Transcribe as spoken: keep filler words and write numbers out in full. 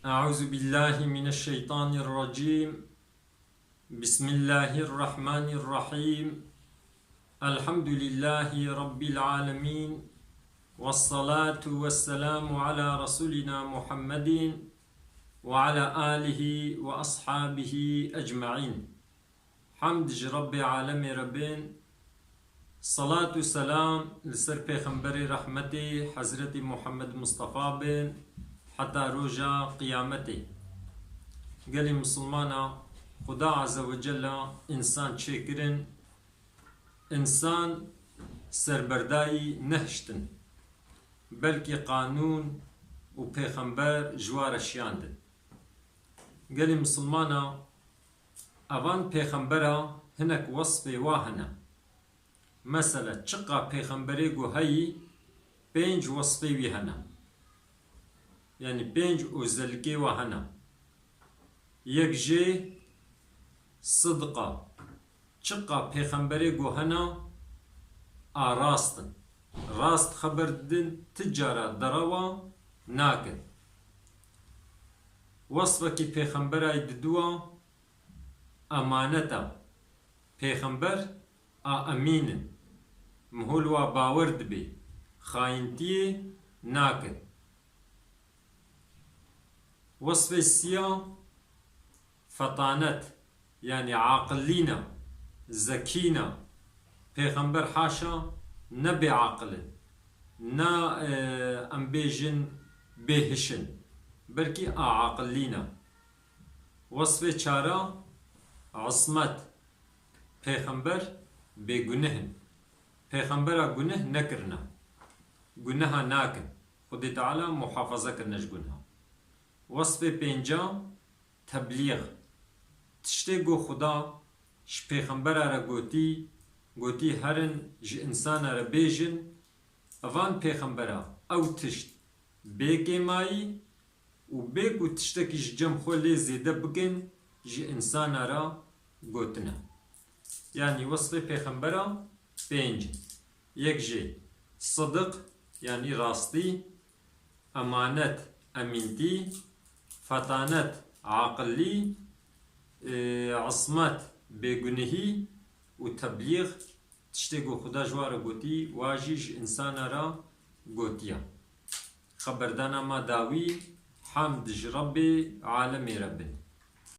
أعوذ بالله من الشيطان الرجيم. بسم الله الرحمن الرحيم. الحمد لله رب العالمين. والصلاة والسلام على رسولنا محمد وعلى آله وأصحابه أجمعين. Hamd ji Rebbê alemê re bên, salat û selam li ser Pêxemberê rehmetê Hezretî Muhammed Mustafa bên heta roja qiyametê. Gelî misilmana, Xuda Azze ve Cella însan çêkirin, însan serberdayî nehiştin, belkî qanûn û pêxember ji wa re şiyandin. Gelî misilmana, evan pêxembera hinek wesfê wa hene. Mesela çiqa pêxemberê ku heyî, pênc wesfê wî hene. Yanî pênc ozîlkê wa hene. Yek jê sidqa. Çiqa pêxemberê ku hene, a rast in. Rast xeber didin, ti cara derewa nakin. Wesfekî pêxembera yî diduwa, emanet e. Pêxember a emîn in. Mihol wa bawer dibe. Xayintiyê nakin. Wesfê siya, fetanet, yanî aqillîna, zekîna. Pêxember haşa ne bêaqil in, ne, e, em bêjin bêhiş in, belkî a aqillîna. Wesfê çara, ismet. Pêxember bêguneh in. Pêxembera guneh nekirine. Guneha nakin. Xwedê Teala muhafaza kirine ji guneha. Wesfê pênca, teblîx. Tiştê ku Xuda ji pêxembera re gotî, gotî herin ji însana re bêjin, evan pêxembera ew tişt bê kêmayî û bê ku tiştekî ji cem xwe lê zêde bikin, ji însana re gotine. Yanî wesfê pêxembera pênc. Yek jê sidiq, yanî rastî, emanet, emîntî, fetanet, aqillî, e, ismet, bêgunehî û teblîx, tiştê ku Xuda ji wa re gotî, wa jî ji însana re gotiya. Xeberdana ma dawî, hamd ji Rebbê alemê re bin.